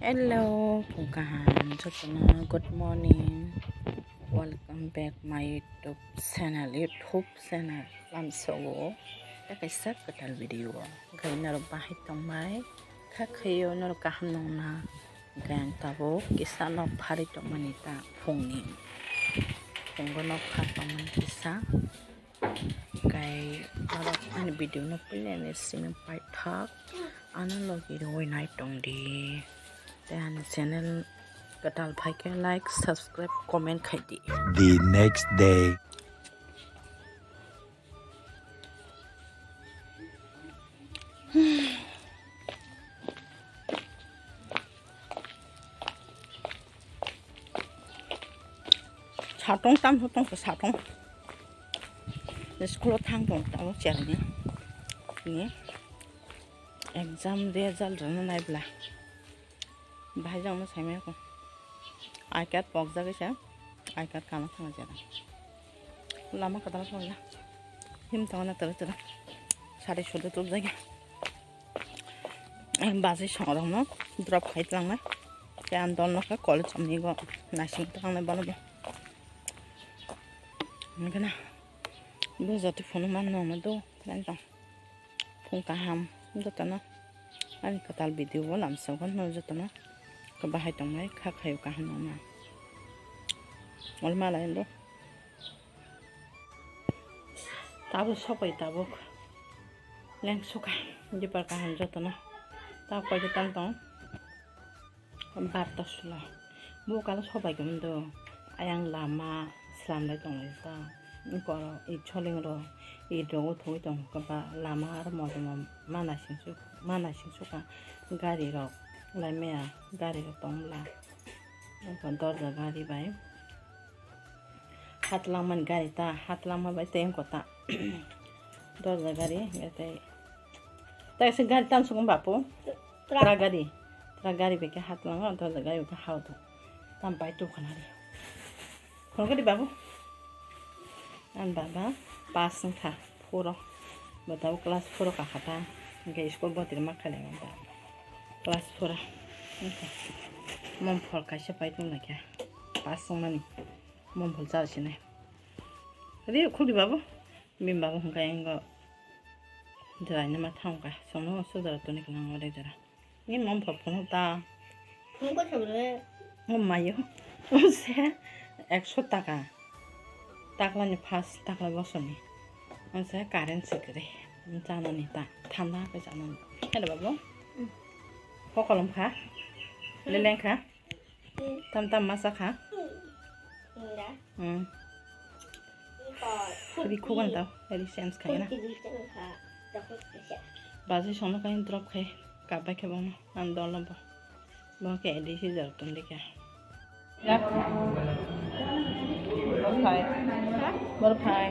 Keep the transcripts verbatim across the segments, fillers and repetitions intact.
Hello, phung kaham jotono, good morning. Welcome back my YouTube channel, YouTube channel. Lamsogo tei kaisa kwtal video o. Hwnkhe norok bahai tongbai, kha khaio norok kaham nongna. Hwnkhe ang tabuk kisa nok pharwi tongmani ta phungni. Phungo nok phar tongmani kisa. Kai norok ani video no puilani simi paithak ano logi rwi nai tongdi. Tei ani channel kwtal phaikhe like, subscribe, comment khaidi. The next day. Satong tam satong ko satong. School o thang tong tamo cherni. Ni exam result rwna naibla. Bahai jang no saimaya ko. I card pokjagwi sa. I card kano thang jera. Lama kadal thang ja. Him thang na tara tara. Sari sudu tup jagya. Bajwi songrokno drop khai tlangnai. Tei ang dol nokha college omni go naising tlangnai bono bo. Hwnkhe na bo jotoi phone man nongna do tong. Phung kaham jotono ani kwtal video bo lamsao no jotono bahai tongnai kha khaio kaham nongna. Ol malai do. Tabuk sopai tabuk. Leng suka. Jepar kaham jotono. Ta koi je tam tong. Barta sula. Bo kala sopai gum do. Ayang lama slam lai tong lai ta. Koro i choling ro. I dogo thoi tong kaba lama ar motom mana sing suk mana sing suka. Gari rok lai maya gari rok tong la. Dorja gari bai. Hatlangmani gari ta, hatlangma bai tei wngkha ta. Dorja gari, tei, tei se gari tam sukung bapu? Truck. Truck gari. Truck gari bai khe hatlango, dorja gari bai khe hao do. Tam pai tu khana ri. Phone kari babu. An baba pass wngkha phuro. Botabo class phuro kakha ta. Hingke school botiri ma khailai ta. Class phuro. Wngkha. Mom phol kaisa pai tong lai khe. Pass wngmani. Mom phol chal sinai. Ri khuldi babu. Bini babu hwnkha ingo. Jwraini ma thangkha. Sono sujara toni kwnang ore jora. Ni mom phol phunuk ta. Phunuk ko thangre. Mom mayo. Se ekso taka. Taklani first takla bosoni. Ang se current sikre. Chanani ta. Thanda ke chanani. Hello babu. Mm. Kokolom kha. Leleng kha. Tam tam masa kha. Hmm. Ri khugan tau, ri sense kha na. Bajwi songno kain drop khai, kabai khe bono, ang dol no bo. Bo khe edi si jar tong dikha. Ya. Bor phai. Bor phai.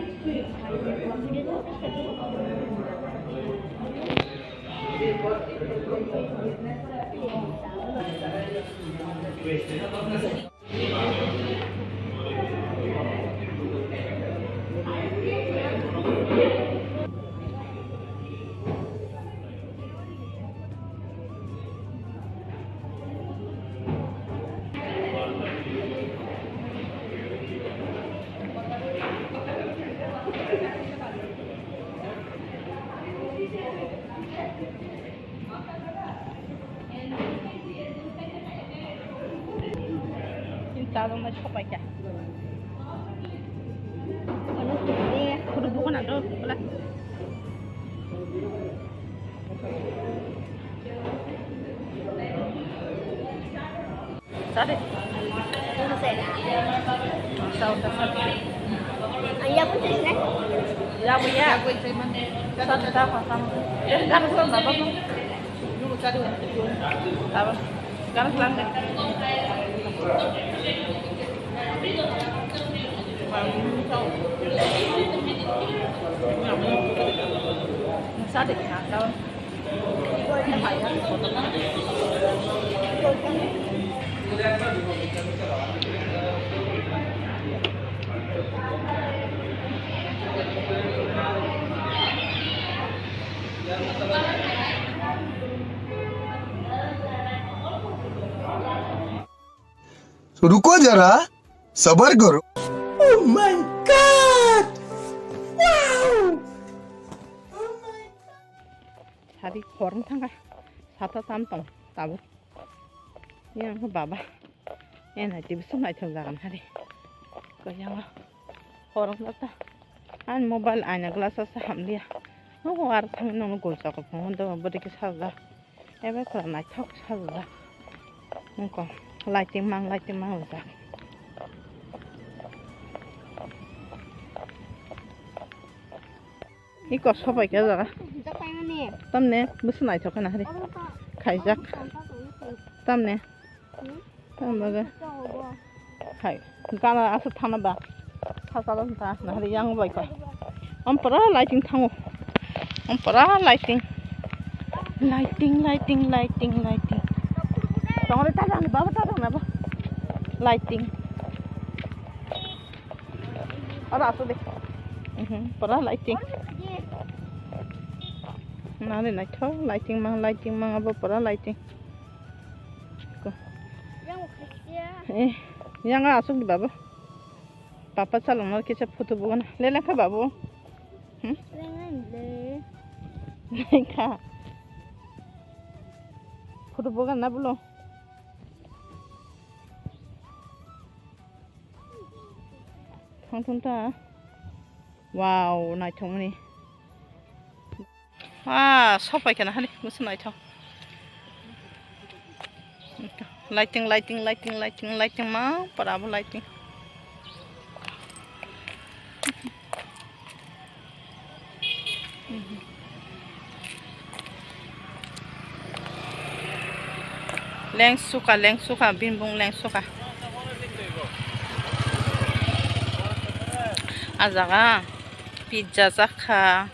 Chajak nai sopai kha. Khuru bukhana do pula. Sadi. Sao ta sadi. Ang yapon sa isna. Yapon ya. Sadi ta pasang. Kan ko baba ko. Lu sadi. Baba. Kan lang de. Sadi ta sao. रुको जरा, सबर करो। Oh my God! Wow! Oh my God! Sadi khorang thangkha, sata tam tong tabuk. Yang khe baba. Yang nai tibis naithok jagan hari. Kaya. Horong ta. Ani mobile aina glass asa hamliya. Nogo ar thang nang gol chakol phone do bwrwi khe sajak. Ebe pura naithok sajak. Nokho lighting mang lighting mang rijak. Iko sobai khe jaga. Tamne bwswk naithok khe nahari. Khaijak. Tamne. Tambaga. Hai. Gana aswk thana ba. Sasalo ta nahari yang bai ko. Om pura lighting thango. Om pura lighting. Lighting, lighting, lighting, lighting. Tongre ta jani baba ta jana ba. Lighting. Aro aso de. Mhm, pura lighting. Nani naithok lighting mang lighting mang abo pura lighting. Ko. Eh, yang asok di baba. Papa chalong no kisa photo bugana. Lele kha babu. Hmm? Lele kha. Photo bugana bulo. Thang thun ta. Wow, naithok mani. Ah, sopai kana hali, musu naithok. Lighting, lighting, lighting, lighting, lighting ma, para bo lighting. Lengsuka, lengsuka, bimbung lengsuka. A jaga pizza jakha.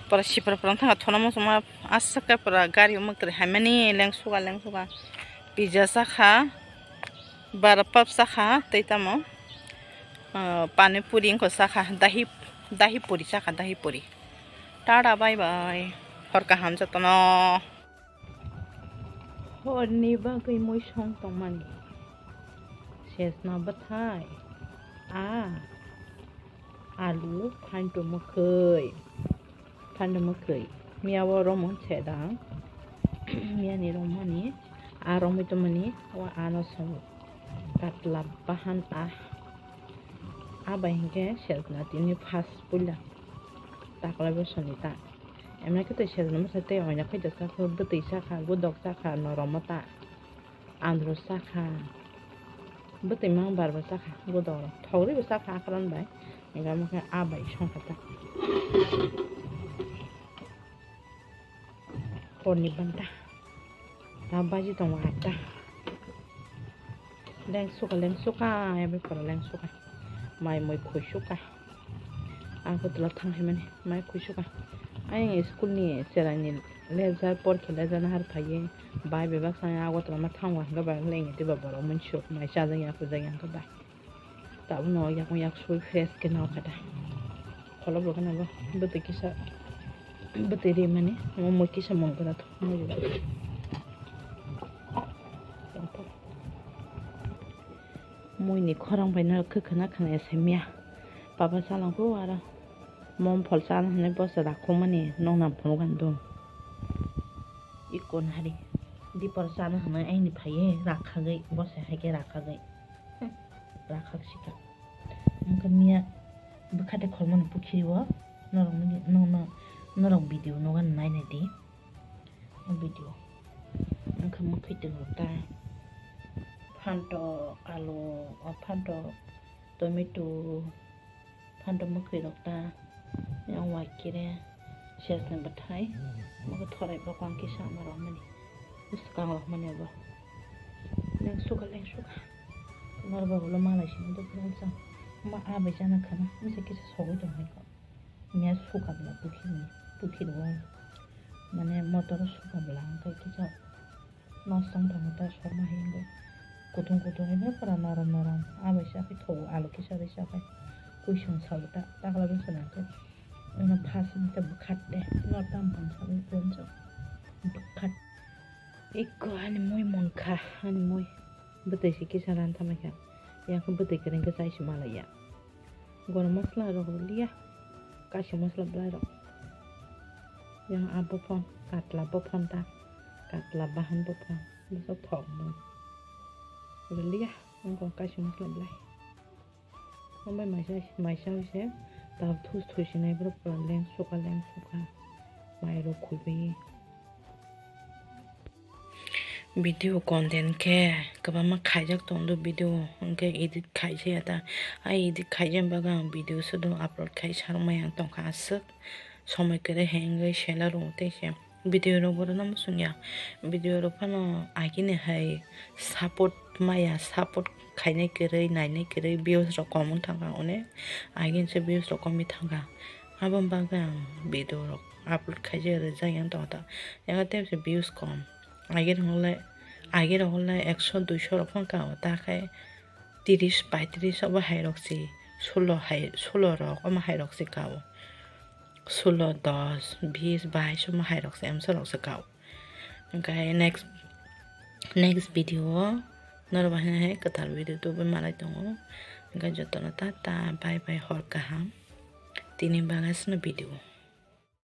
Pura sipra pura thangkha thona muchungma aswk khe pura gari o mwkri haimani lengsuka lengsuka. Pizza jakha. Bara pap sakha tei tamo, ah, pani puri wngkha sakha, dahi, dahi puri sakha, dahi puri. Tata bye bye. Hor kaham jotono. Horni bagwi muisong tongmani. Sesna bwthai. A. Alu, phanto mwkhwi. Phanto mwkhwi. Miya o romon se da. Miya ni romani. A romwi tongmani. O ano song. Katla bahan a. A bai hinkhe selfna tini first puila. Taklai bo soni ta. Emne khe tei selfna bwsa tei oina khaida sakha, bwtwi sakha, godok sakha, norok mata. Andro sakha. Bwtwi mang barbo sakha, godok rok. Thogri bo sakha akran bai. Hinkhe omo khe a bai songkha ta. Horni banta. Ta baji tongo atta. Lengsuka, lengsuka, ebe pora lengsuka. Mai mui khuisuka. Ang kotula thang hai mani, mai khuisuka. Ayang school ni cherai ni lejar por khe lejar nahar phaiye. Bai bebak sa Agartala ma thango hwnkhe bai lengye twibo borok munsuk mai chajak ya pujak ya hwnkhe bai. Tabukno yakung yak sui fresh khe nokha da. Kholobo kheno bo bwtwi kisa bwtwi rimani omo mui kisa mungkora thumui rijak. Mui ni khorang bai no khwkhwna khwna ya simiya. Papa chalangkho aro mom phol chana hinwi bosa rakhumani nokna phunukani do. Ikon hari dipor chana hinwi aini phaiye rakhagwi bosa haikhe rakhagwi. Rakhak sika. Wngkha miya bwkhate khormani pukhiri o norok mili-, no-, no-, norok video nogo nainai di. O video wngkha mwkhwitwng rok ta. Phantok, alu, o phantok, tomato, phantok mwkhwi rok ta. Yang wai kire. Sesni bwthai, omo khe thorai bokong kisa ama rwmani, bwskang rwmani bo. Lengsuka, lengsuka. Norok ba ulo malai sini dukhe rwchang. Ma a bai chana khana, misa kisa sogwi tong hai kho. Miya suka bwla pukhirni, pukhirbo. Mane motor suka bwla hwnkhe kisa. Nosto wng tongkha ta sokma hinwi. Kutung kutung hinwi pura norom norom. Abai sa khe thogo, alu kisa bai sa khe. Kuisung salo ta, takla bai sana khe. Ono phas wngkhe bwkhat de. Nortam bangsa bai bonso. Bwkhat. Ikko ani mui mankha, ani mui. Bwtwi se kisa ran thamai kha. Yang khe bwtwi kwrwi khe chai se malai ya. Gorom masla rok rwliya. Kaisa masla belai rok. Yang a bophon, katla bophon ta. Katla bahan bophon. Bwswk thok mo. Rwliya. Wngkha kaisa masla belai. Omo bai maisa, maisa se ta thus thus sinai borok pura leng suka, leng suka. Mai rok khulbi. Video content khe kwbangma khaijak tong do video, hwnkhe edit khaijaya ta. A edit khaijani bagwi ang video sudu upload khai sarwk maya tongkha aswk. Somoi kwrwi hai wngwi sela rwo tei se video rok borokno muchungya. Video rok phano agini hai support maya, support khainai kwrwi, nainai kwrwi, views rok kom wng thangkha onek. Agini se views rok komwi thangkha. Aboni bagwi ang video rok upload khaijak rwjak yang tongo ta. Yang tei se views kom. Agini hwnle, agini hwnle ekso duiso rok phano kao, ta khe tiris paitris obo hai rok se, sulo hai, sulo rok omo hai rok se kao. Sulo, dos, bis, bais omo hai rok se, emsa rok se kao. Hwnkhe next, next video o norok bahai hai kwtal video tubui malai tongo. Hwnkhe jotono tata, bye bye, hor kaham. Tini bagwi aswkno video.